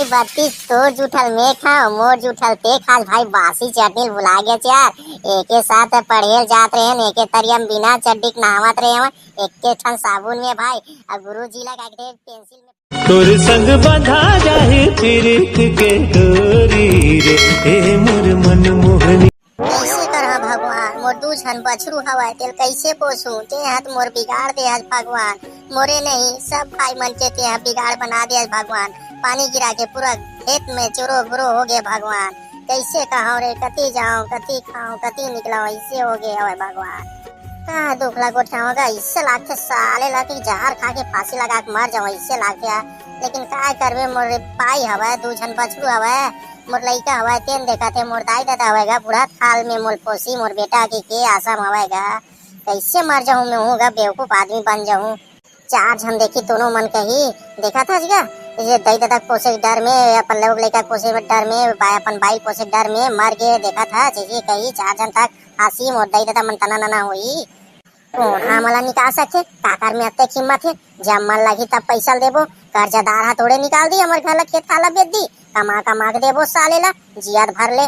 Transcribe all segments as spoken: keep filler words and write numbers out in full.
बत्तीस तोर जूठल मैं खाओ, मोर जूठल ते खास भाई, बासी चटनी भुला गया यार। एके साथ पढ़ेल जात रहे, एके तरिया में बिना चड्डी के नहावत रहे, एके ठन साबुन में भाई, और गुरु जी लगा के पेंसिल में। तोर संग बंधा जाही प्रीत के डोरी रे, ए मोर मन मोहनी। कैसे करहा भगवान, मोर दू झन बछरू हवय, तेल कैसे पोसू? ते हाथ मोर बिगाड़ दे हस भगवान, मोरे नहीं सब भाई मन के ते हा बिगाड़ बना दे हस भगवान। पानी गिरा के पूरा खेत में चोरो बुरो हो गए भगवान। कैसे कहूँ रे, कति जाऊँ, कति खाऊँ, कति निकलाऊँ, ऐसे हो गए हवय भगवान। का दुख ला गोठियावं गा, ऐसे लागथे साले ला कि जहर खा के फांसी लगा के मर जाऊँ, ऐसे लागथे। लेकिन काय करबे, मोर पाई हवय, दू झन बछरू हवय, मोर लइका हवय, तेन देखत हे, मोर दाई ददा हवय गा, बुढ़त हाल में मोल पोसी, मोर बेटा के, के आसा म हवय गा, कैसे मर जाहूँ मैं हूँ गा, बेवकूफ आदमी बन जाहूँ। चार झन देखी, दोनों मन कही, देखत हस गा, ये दाई ददा के पोसे के डर में, अपन लोग लइका के पोसे के डर में, बा-, अपन बाई पोसे के डर में मर गे, देखत हस, ये कही, चार झन तक हंसी, मोर दाई ददा मन तना नना होई। कोन हा मोला निकाल सकथे? काकर में अतेक हिम्मत हे? जब मन लगही तब पैसा ल देबो। कर्जदार हा थोड़े निकाल दी हमर घर ला, खेत खार ला बेच दी। कमा कमा के देबो साले ला, जियत भर ले।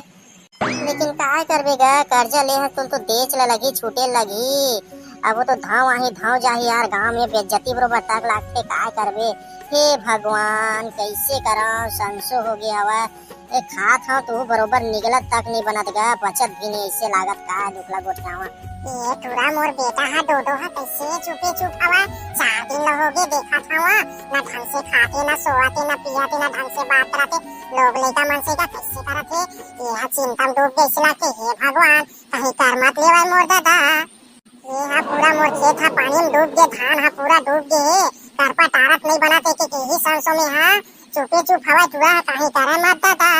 लेकिन काय करबे गा, कर्जा ले हस तुम तो देच ला लगही, छूटे लगही। अब वो तो धाव आही, धाव जाही यार, गांव में बेइज्जती बरोबर तक लागथे, काय करबे? हे भगवान, कैसे करव, संसो हो गया हवा। ए, खात हव तो बरोबर निगलत तक नहीं बनत गा, बचत भी नहीं, ऐसे लागत का दुख ला गोठियावा। ए टूरा, मोर बेटा हा डोडो हा कैसे चुपे चुप हवा, चार दिन ल होगे देखत हवा, ना ढंग से खाते, ना सोवते, ना पियते, ना ढंग से बात करते, लोग लइका मन से का कैसे करत हे, ए हा चिंता में डूब गइसे लागथे। हे भगवान, कहीं कर मत लेवय मोर दादा। ए हा पूरा मोर खेत हा पानी में डूब गे, धान हा पूरा डूब गे हे, करपा टारत नहीं बनत हे के, के ही सरसों में हा चुपे चुप हवा टूरा हा, काहीं करे मत दादा।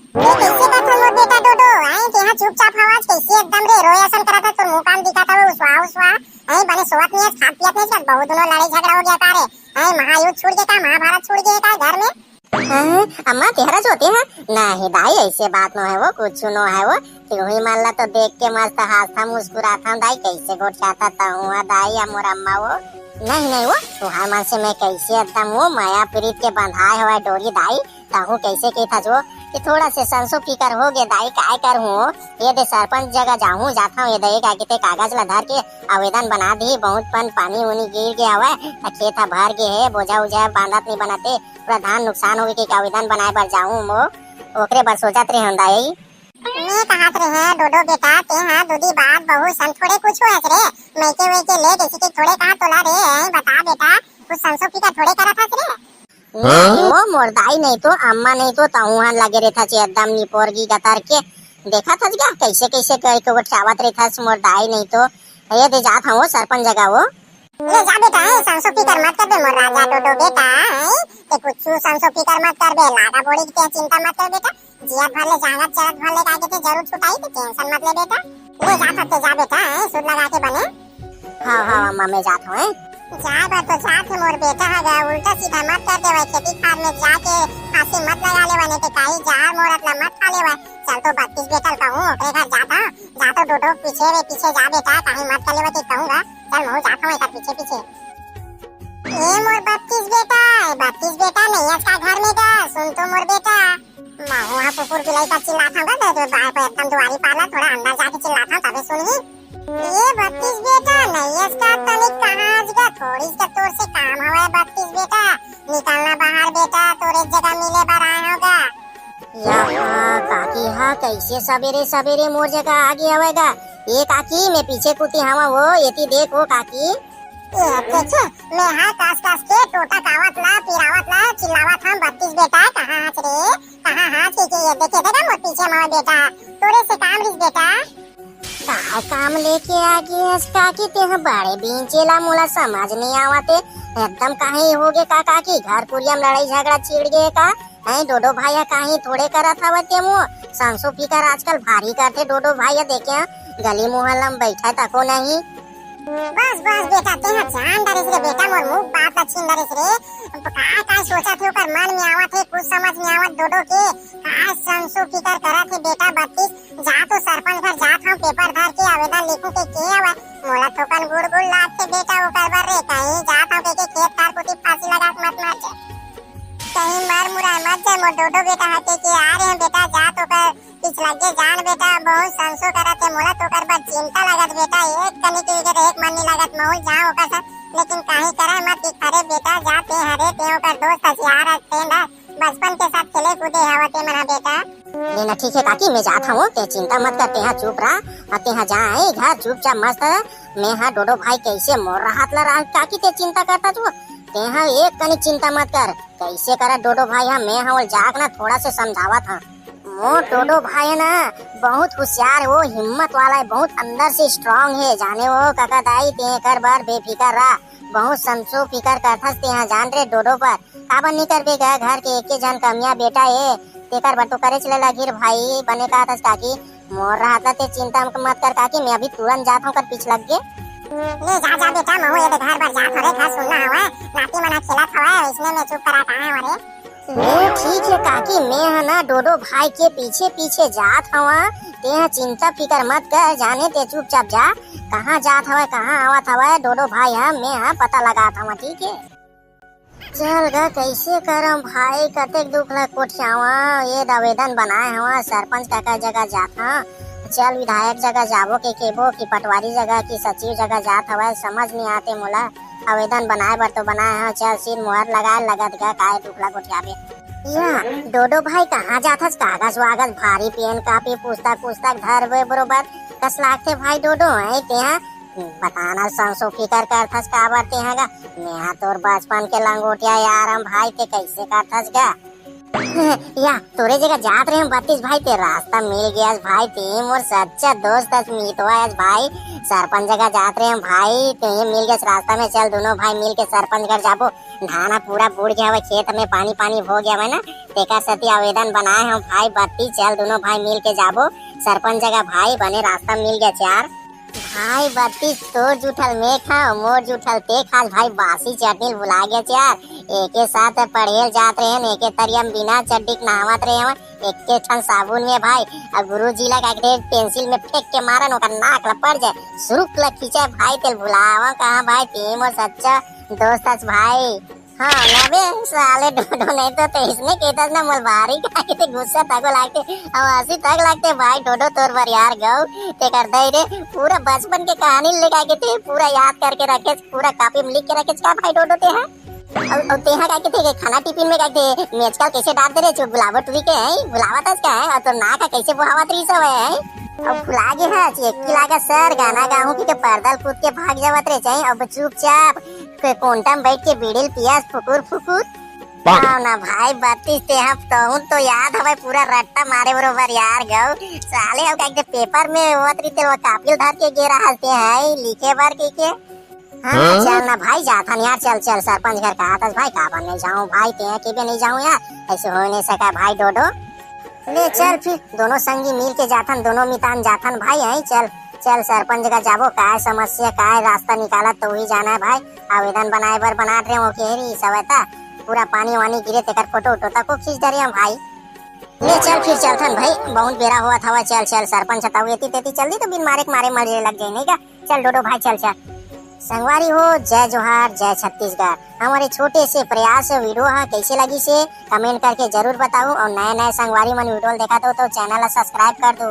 ए कैसे करथस मोर बेटा डोडो, आए तेहा चुपचाप हवाच, कैसे एकदम रे रोए असन करत हस, तोर मुंह कान दिखत हवे उसवा उसवा, आए बने सोवत नहीं हस, खात पियत नहीं हस, बहुत दिनों लड़ाई झगड़ा हो गया का रे, आए महायुद्ध छूट गया का, महाभारत छूट गया का घर में? हाँ, अम्मा, तेहरा जोते है? नहीं दाई, ऐसे बात नो है वो, कुछ नो है वो। तिहुई मन ला तो देख के मस्त हासथा मुस्कुराथा दाई, कैसे गोठियाथा तहूँ हा दाई या मोर अम्मा वो। नहीं, नहीं वो, तुहार मन से मैं कैसे एकदम वो माया प्रीत के बंधाए हवय डोरी दाई, तहूँ कैसे कहथा जो कि थोड़ा से संसो फिकर हो गे दाई, काय करहूँ? ये दे सरपंच जगह जाहूँ, जाथव, ये दे एक आगे ते कागज ला धर के आवेदन बना दी, बहुत पन पानी उनी गिर गे हवय, त खेत हा भर गे हे, बोझा उझा बांधत नहीं बनते, पूरा धान नुकसान हो गे के आवेदन बनाए बर जाहूँ वो, ओकरे बर सोचत रहे हन दाई। मैं कहत रहे डोडो बेटा, तेहा दूधी बात बहू सन थोड़े कुछ हस रे, मइके वइके ले जैसे कि थोड़े कहा तोला रे, हैं बता बेटा, कुछ संसो फिकर थोड़े करत हस रे। नहीं वो मोर दाई नहीं तो अम्मा नहीं तो तहूँ हन लगे रहथस एकदम निपोरगी गतर के, देखत हस गा कैसे कैसे करके गोठियावत रहथस मोर दाई नहीं तो। ये दे जात हूँ सरपंच जगह वो। ले जा बेटा, ए, संसो फिकर मत करबे मोर राजा डोडो बेटा, ए, ते कुछ संसो फिकर मत करबे, लाडा बोड़ी के ते चिंता मत कर बेटा, जियत भर ले जांगत चरत भर ले काके ते जरूर छुटाई, ते टेंशन मत ले बेटा। ले जा तब ते जा बेटा, ए, सुध लगा के बने। हाँ, हाँ, अम्मा, मैं जात हूँ, ए। जाए बर तो जात हे मोर बेटा ह गा, उल्टा सीधा मत कर देवय, खेती खार में जाके फांसी मत लगा लेवय, नहीं ते काई जाड़ मोरत ला मत खा लेवय। चल तो बत्तीस बेटा ल कहूँ, ओकरे घर जात हूँ, जा तो डोडो पीछे रे पीछे जा बेटा, काई मत कर लेवय ते कहूँ गा। चल, महूँ जात हूँ एकर पीछे पीछे। ए मोर बत्तीस बेटा, ए बत्तीस बेटा, नहीं आज का घर में गा, सुन तो मोर बेटा। महूँ हा कुकुर बिलाई का चिल्लात हूँ गा, दे दे बाय पे एकदम दुआरी पाला, थोड़ा अंदर जाके चिल्लात हूँ, तबे सुनही। ए बत्तीस बेटा, नहीं आज का तनिक कहाँ आज गा, थोड़ी सा तोर से काम हवा है बत्तीस बेटा, निकलना बाहर बेटा, तोरे जगह मिले बर आए हूँ गा। या काकी हा, कैसे सबेरे सबेरे मोर जगह आ गे हवय गा? ए काकी, मैं पीछे कुती हवा वो, एती देख वो काकी। ए, देखे, मैं हा कस कस के टोटा कावत ला, पिरावत ला, चिल्लावत हम, बत्तीस बेटा, कहाँ हस रे? कहाँ हस? के, के, ये देखे, देखा मोर पीछे मोर बेटा, तोरे से काम रिस बेटा। का काम लेके आ गे हस काकी, तेहा बड़े बींचे ला, मोला समझ नहीं आवत हे। एकदम काहे हो गे का काकी, घर कुरिया में लड़ाई झगड़ा छिड़ गे का? हैं, डोडो भाई ह काहे थोड़े करत हवय ते मो? संसो फिकर आजकल भारी करथे डोडो भाई ह, देखे ह, गली मोहल्ला में बैठा तको नहीं। बस, बस बेटा, तेहा जान डरिस रे बेटा, मोर मुख बात ला छीन डरिस रे। का, का सोचत हे ओकर मन में आवत हे, कुछ समझ में आवत डोडो के, का संसो फिकर करत हे बेटा बत्तीस। जा तो सरपंच घर जात हूँ, पेपर धर के आवेदन लिखूँ के, के आवे? मोला थोकन गुड़ गुड़ लागथे बेटा ओकर बर रे, कहीं जात हूँ के, के खेत खार कोती फांसी लगा के मत मर जा, कहीं मर मुराए मत जा मोर डोडो बेटा ह कहिके आ रहे हैं बेटा, जा तो कर पीछे लगे जान बेटा, बहुत संसो करत हे मोला तो कर बर चिंता लगत बेटा, एक कनी के एक मन नहीं लगत महूँ ल जाऊँ ओकर संग, लेकिन काहे करे मत कि खरे बेटा, जा ते हरे ते ओकर दोस्त हस यार हस, ते ना बचपन के साथ खेले कूदे हवा ते मना बेटा। ले ना ठीक है काकी, मैं जात हूँ, ते चिंता मत कर, तेहा चुप रहा, और तेहा जा आई घर चुपचाप मस्त। मैं हा डोडो भाई कैसे मोर हाथ ला रहा काकी, ते चिंता करता तू, तेहा एक कनी चिंता मत कर, कैसे करा डोडो भाई हा, मैं हा ओल जाक ना थोड़ा से समझावत हा। मोर डोडो भाई है ना, बहुत होशियार है, वो हिम्मत वाला है, बहुत अंदर से स्ट्रांग है, जाने वो काका दाई, ते कर बर बेफिकर रहा, बहुत संसो फिकर करथस तेहा जान रे डोडो बर। काबर नहीं करबे गा, घर के एके झन कमिया बेटा ए, तेकर बर तो करेच ले लगही रे भाई, बने कहत हस काकी, मोर रहत ला ते चिंता मत कर काकी, मैं अभी तुरंत जात हूँ कर पीछे लग के। ले जा, जा बेटा, महू ये घर बर जात हवे, घर सुनना हवे, नाती मन ह खेलत हवे, इसने में चुप करा कहाँ हवे रे। ले ठीक है काकी, मैं ह ना डोडो भाई के पीछे पीछे जात हवा, ते ह चिंता फिकर मत कर, जाने ते चुपचाप जा, कहाँ जात हवे, कहाँ आवत हवे डोडो भाई ह, मैं ह पता लगात हवा, ठीक है। चल गा, कैसे करम भाई, कतेक दुख ला कोठियावा, ये आवेदन बनाए हवा, सरपंच काका जगह जात हवा, चल विधायक जगह जाबो के केबो कि पटवारी जगह कि सचिव जगह जात हवा, समझ नहीं आते मोला, आवेदन बनाए बर तो बनाए हवा, चल सील मोहर लगाए लगत गा, काय दुख ला कोठियाबे। या, डोडो भाई कहाँ जात हस, कागज वागज भारी पेन कापी पुस्तक पुस्तक धरबे बरोबर, कस लागते भाई डोडो, है तेहा बताना संसो फिकर करथस काबर तेहा गा, मेहा तोर बचपन के लंगोटिया यार हम भाई, ते कैसे करथस गा? या तोरे जगह जात रहे हम बत्तीस भाई, ते रास्ता मिल गया भाई, ते मोर सच्चा दोस्त अस मितवा अस भाई, सरपंच जगह जात रहे हम भाई, ते मिल गया रास्ता में, चल दोनों भाई मिल के सरपंच घर जाबो, धाना पूरा बूड़ गया हवे खेत में, पानी पानी हो गया हवे ना, तेकर सेती आवेदन बनाए हम भाई बत्तीस, चल दोनों भाई मिल के जाबो सरपंच जगह भाई, बने रास्ता मिल गया यार। भाई बत्तीस तोर जूठल मैं खाओ, मोर जूठल ते खास भाई, बासी चटनी भुला गया यार। एके साथ पढ़ेल जात रहे हन, एके तरिया में बिना चड्डी के नहावत रहे हन, एके ठन साबुन में भाई। अब गुरुजी ला का कथे पेंसिल में फेंक के मारन, ओकर नाक ला पड़ जाए, सुरुक ला खींचे भाई, तेल भुलावा कहाँ भाई, ते मोर सच्चा दोस्त अस भाई। हाँ ना बे साले डोडो, नहीं तो ते इसने कहता ना मोल भारी का के ते गुस्सा तको लागते, अब हंसी तक लागते भाई डोडो तोर बर यार गौ, ते कर दे रे, पूरा बचपन के कहानी लेके आके ते पूरा याद करके रखे, पूरा कॉपी में लिख के रखे का भाई डोडो ते है। अब, अब तेहा का के ते खाना टिफिन में का के ते मेजकल कैसे डाल दे रे, जो बुलावत हुई के है, बुलावत हस का है, और तो ना का कैसे बुहावत रही सब है, अब भुला गे हस, एक की लागा सर गाना गाहूं कि के पर्दल कूद के भाग जावत रे, चाहे अब चुपचाप कोंटा में बैठ के बीड़ी ल पियास फुकुर फुकुर। आओ ना भाई बत्तीस, ते हम तहूं तो याद हवे पूरा रट्टा मारे बरोबर यार गौ। साले अब का के पेपर में होत रही ते वो कापिल धर के गे रहल ते है लिखे बर के के। हाँ, हाँ? चल ना भाई जाथन यार, चल चल सरपंच घर कहा था भाई, काबर नहीं जाऊं भाई, ते के भी नहीं जाऊं यार, ऐसे हो नहीं सका भाई डोडो। ले चल फिर दोनों संगी मिल के जाथन, दोनों मितान जाथन भाई, आई चल चल सरपंच का जाबो, काय समस्या काय रास्ता निकाला तो वही जाना है भाई। आवेदन बनाए बर बनात रहे हो के री सवता, पूरा पानी वानी गिरे तेकर फोटो उटो तको खींच डरे हम भाई। ले चल फिर चलथन भाई, बहुत बेरा होवत हवा, चल चल सरपंच हताऊ एती तेती चल दी तो बिन मारे के मारे मर लग जाए नहीं का। चल डोडो भाई चल चल। संगवारी हो, जय जोहार, जय छत्तीसगढ़। हमारे छोटे से प्रयास वीडियो हा कैसे लगी से कमेंट करके जरूर बताओ और नए नए संगवारी मन वीडियो देखा तो, तो चैनल सब्सक्राइब कर दो।